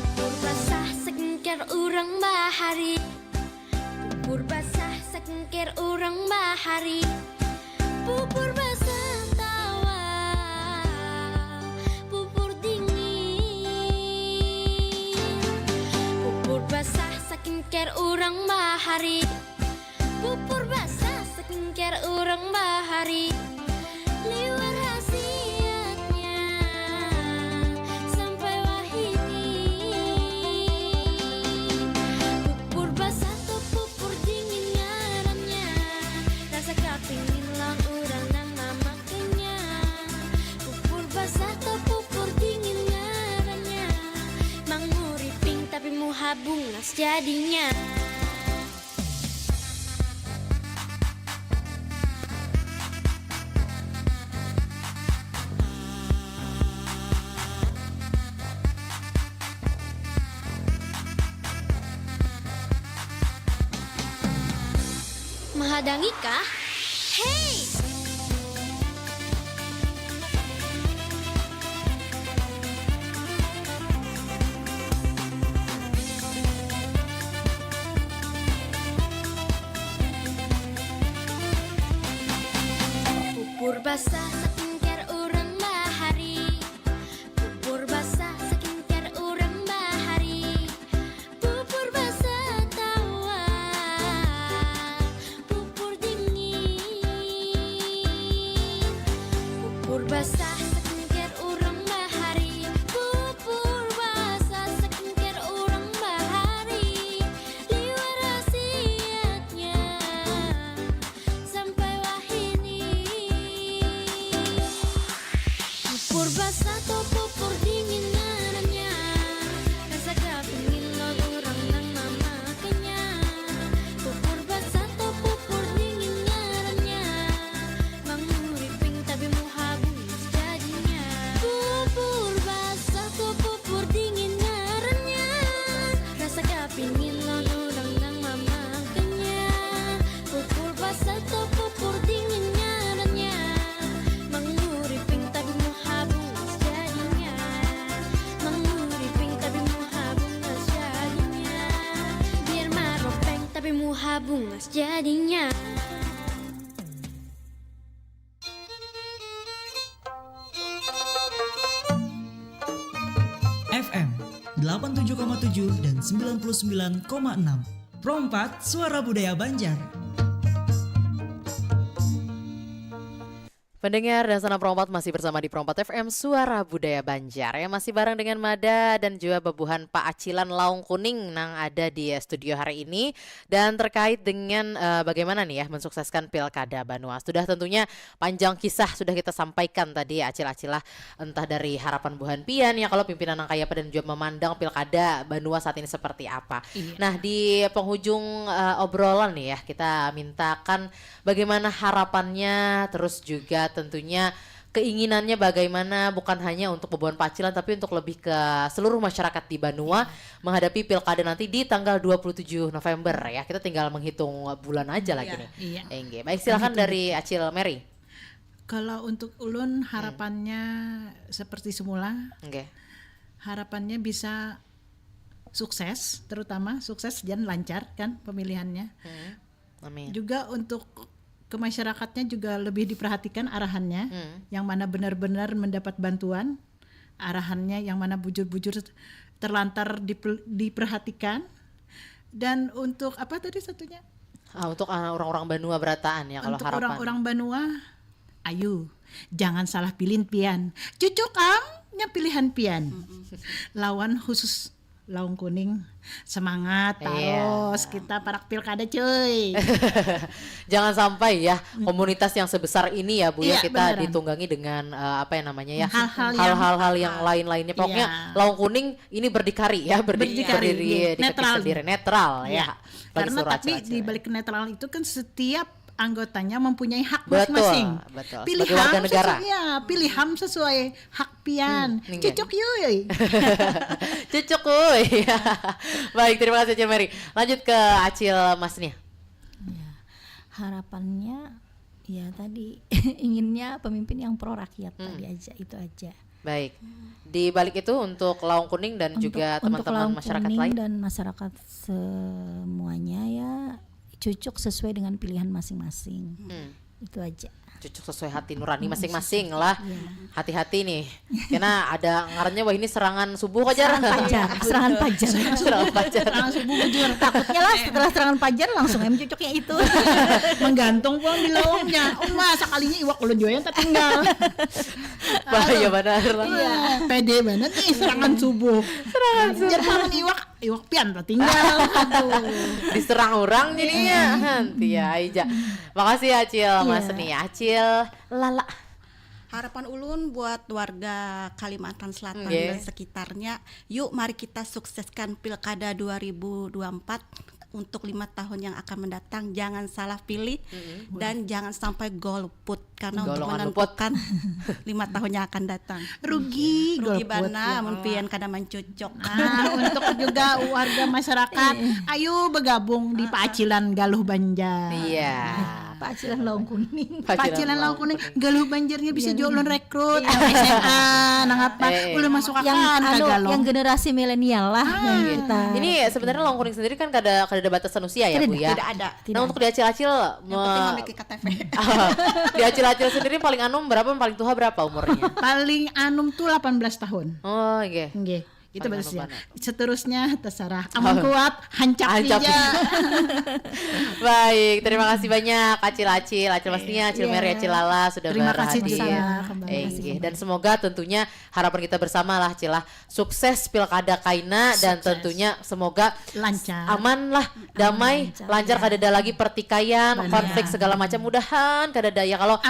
Pupur basah sakingkir urang bahari. Pupur basah sakingkir urang bahari. Pupur basah tawa pupur dingin. Pupur basah sakingkir urang bahari. Pupur basah sakingkir urang bahari. Liwar hasiatnya sampai wahini. Pupur basah tu pupur dingin ngarannya. Rasa kapingin lawan urang nang mamakainya. Pupur basah tu pupur dingin ngarannya. Manguriping tapi muha bungas jadinya. Mahadangi kah? Hei! Pupur basah sakingkir urang bahari. Pupur basah sakingkir urang bahari. Pupur basah tawa pupur dingin. Pupur basah sakingkir urang bahari. Pupur basah sakingkir urang bahari. Liwar hasiatnya sampai wahini. Pupur basah tu pupur dingin ngarannya. Rasa kapingin lawan urang nang mamakainya. Pupur basah tu pupur dingin ngarannya. Manguriping tapi muha bungas jadinya. Pupur basah tu pupur dingin ngarannya. Rasa kapingin lawan urang nang mamakainya. Pupur basah tu pupur dingin ngarannya. Manguriping tapi muha bungas jadinya. Manguriping tapi muha bungas jadinya. Biar maropeng tapi muha bungas jadinya. F M delapan tujuh koma tujuh dan sembilan puluh sembilan koma enam. Pro empat, Suara Budaya Banjar. Pendengar dan sanak perompat, masih bersama di Perompat F M, Suara Budaya Banjar. Ya, masih bareng dengan Mada dan juga bebuhan Pak Acilan Laung Kuning nang ada di studio hari ini. Dan terkait dengan, eh, bagaimana nih ya mensukseskan Pilkada Banua. Sudah tentunya panjang kisah sudah kita sampaikan tadi, Acil-acil lah. Entah dari harapan buhan pian ya, kalau pimpinan nang kaya apa dan juga memandang Pilkada Banua saat ini seperti apa. Iya. Nah, di penghujung, eh, obrolan nih ya, kita mintakan bagaimana harapannya, terus juga tentunya keinginannya bagaimana, bukan hanya untuk bebuhan Pak Acilan, tapi untuk lebih ke seluruh masyarakat di Banua menghadapi Pilkada nanti di tanggal dua puluh tujuh November ya. Kita tinggal menghitung bulan aja lagi nih. Iya. Enggih. Baik, silakan dari Acil Mary. Kalau untuk ulun, harapannya seperti semula. Enggih. Harapannya bisa sukses, terutama sukses dan lancar kan pemilihannya. Hmm. Amin. Juga untuk ke masyarakatnya juga lebih diperhatikan arahannya, hmm, yang mana benar-benar mendapat bantuan, arahannya yang mana bujur-bujur terlantar diper-, diperhatikan. Dan untuk apa tadi satunya? Ah, untuk, ah, orang-orang Banua berataan ya, kalau untuk harapan. Orang-orang Banua, ayu, jangan salah pilih pian. Cucuk am, nya pilihan pian. Mm-mm. Lawan khusus Laung Kuning, semangat. Iya. Terus kita parak pilkada, cuy. Jangan sampai ya, hmm, komunitas yang sebesar ini ya, Bu, ya, iya, kita beneran ditunggangi dengan, eh, apa yang namanya ya, hal-hal yang, hal-hal yang lain-lainnya. Pokoknya, iya, Laung Kuning ini berdikari ya, berdi-, berdikari, berdiri, iya, di kaki sendiri, netral ya. Iya. Bagi karena seluruh tapi acara-acara di balik netral itu kan setiap anggotanya mempunyai hak, betul, masing-masing. Betul. Pilih sebagai warga ham negara, sesuai, ya, pilih ham sesuai hak pian. Hmm, nih, cucuk yui. Cucuk, uy. Baik, terima kasih, Acil Mary. Lanjut ke Acil Masnia. Ya, harapannya, ya, tadi inginnya pemimpin yang pro rakyat, hmm, tadi aja, itu aja. Baik. Di balik itu, untuk Laung Kuning dan untuk, juga untuk teman-teman Laung masyarakat Kuning lain dan masyarakat semuanya, ya, cucuk sesuai dengan pilihan masing-masing. Hmm. Itu aja. Cucuk sesuai hati nurani, hmm, masing-masing lah. Iya. Hati-hati nih. Karena ada ngarannya, wah, ini serangan subuh aja. Serangan pajar, serangan pajar. Serangan pajar. Serangan subuh bujur. Takutnya lah, setelah serangan pajar langsung em cucuknya itu. Menggantung pulang di laungnya. Uma, sakalinya iwak ulun jua yang tertinggal. Bahaya banar lah. Iya, pede banget nih serangan subuh. Serangan subuh. Jangan iwak, iwak pian tertinggal. Aduh. Diserang orang jadinya. Iya. Hanti ya, aja. Makasih ya, Acil, iya, Masnia, Acil Lala. Harapan ulun buat warga Kalimantan Selatan, nggih, dan sekitarnya, yuk mari kita sukseskan Pilkada dua ribu dua puluh empat untuk lima tahun yang akan mendatang. Jangan salah pilih, mm-mm, dan jangan sampai golput, karena untuk golongan luput, menentukan lima tahun yang akan datang. Rugi, rugi golput, bana, ya, mun pian kada mancucuk. Ah, untuk juga warga masyarakat, iya, ayo bergabung di, ah, ah, Pacilan Galuh Banjar. Iya. Pacilan Laung Kuning. Pacilan Laung Kuning. Galuh Banjarnya bisa, iya, jua ulun rekrut. Iya. S M A, nang apa? Eh, eh. Ulun masuk yang akan anu, ka Galuh. Yang generasi milenial lah, ah, yang kita. Ini sebenarnya Laung Kuning sendiri kan kada, kada ada batasan usia ya, Bu, ya? Tidak ada. Nah, tidak, untuk di Acil-acil, yang penting me-, memiliki K T P. Di Acil-acil sendiri paling anum berapa, paling tuha berapa umurnya? Paling anum tuh delapan belas tahun. Oh, nggih. Nggih. Itu paling bagus anu ya. Seterusnya terserah. Amun kuat, hancap, hancap saja. Baik, terima kasih banyak, Acil-acil, Acil Masnia, Acil Mary, Acil Lala sudah berhadir. Iya. Terima kasih juga. Kembali kasih. Eh, nggih. Dan semoga tentunya harapan kita bersama lah, Cil, lah, sukses pilkada kaina dan tentunya semoga lancar, aman lah, damai, lancar, lancar, ya, kadada lagi pertikaian, benar, konflik segala macam. Mudahan kadada ya, kalau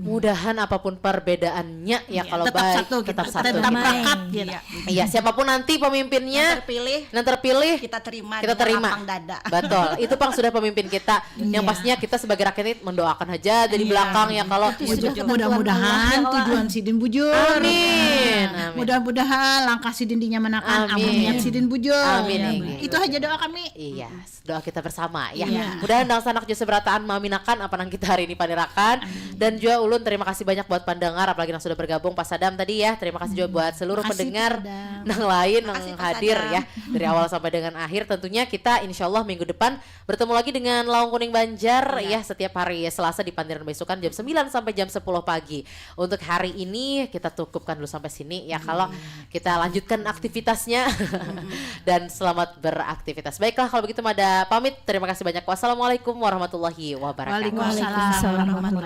mudahan apapun perbedaannya ya, iya, kalau tetap baik, satu, tetap gitu, satu, tetap damai, gitu. Iya. Iya, siapapun nanti pemimpinnya, yang terpilih, yang terpilih, kita terima, kita terima dengan lapang dada. Betul. Itu pang sudah pemimpin kita. Yang, iya, pastinya kita sebagai rakyat ini mendoakan aja dari, iya, belakang ya, kalau itu sudah ketentuan Allah, ya Allah. Mudah-mudahan tujuan sidin bujur. Amin. Amin. Mudah-mudahan langkah sidin dinyamanakan, amin, amun niat sidin bujur. Amin, amin. Itu aja doa kami. Iya, doa kita bersama ya. Iya. Mudahan dangsanak jua seberataan maaminakan apa nang kita hari ini panirakan. Amin. Dan jua ulun terima kasih banyak buat pandangar, apalagi nang sudah bergabung, Pak Sadam tadi ya. Terima kasih jua buat seluruh pendengar nang lain nang hadir ya, dari awal sampai dengan akhir. Terima kasih, Pak Sadam. Tentunya kita insya Allah minggu depan bertemu lagi dengan Laung Kuning Banjar, iya, ya, setiap hari Selasa di Pandiran Baisukan jam sembilan sampai jam sepuluh pagi. Untuk hari ini kita cukupkan dulu sampai sini ya. Iya. Kalau kita lanjutkan aktivitasnya. Mm-mm. Dan selamat beraktivitas. Baiklah, kalau begitu Mada pamit. Terima kasih banyak. Wassalamualaikum warahmatullahi wabarakatuh. Waalaikumsalam warahmatullahi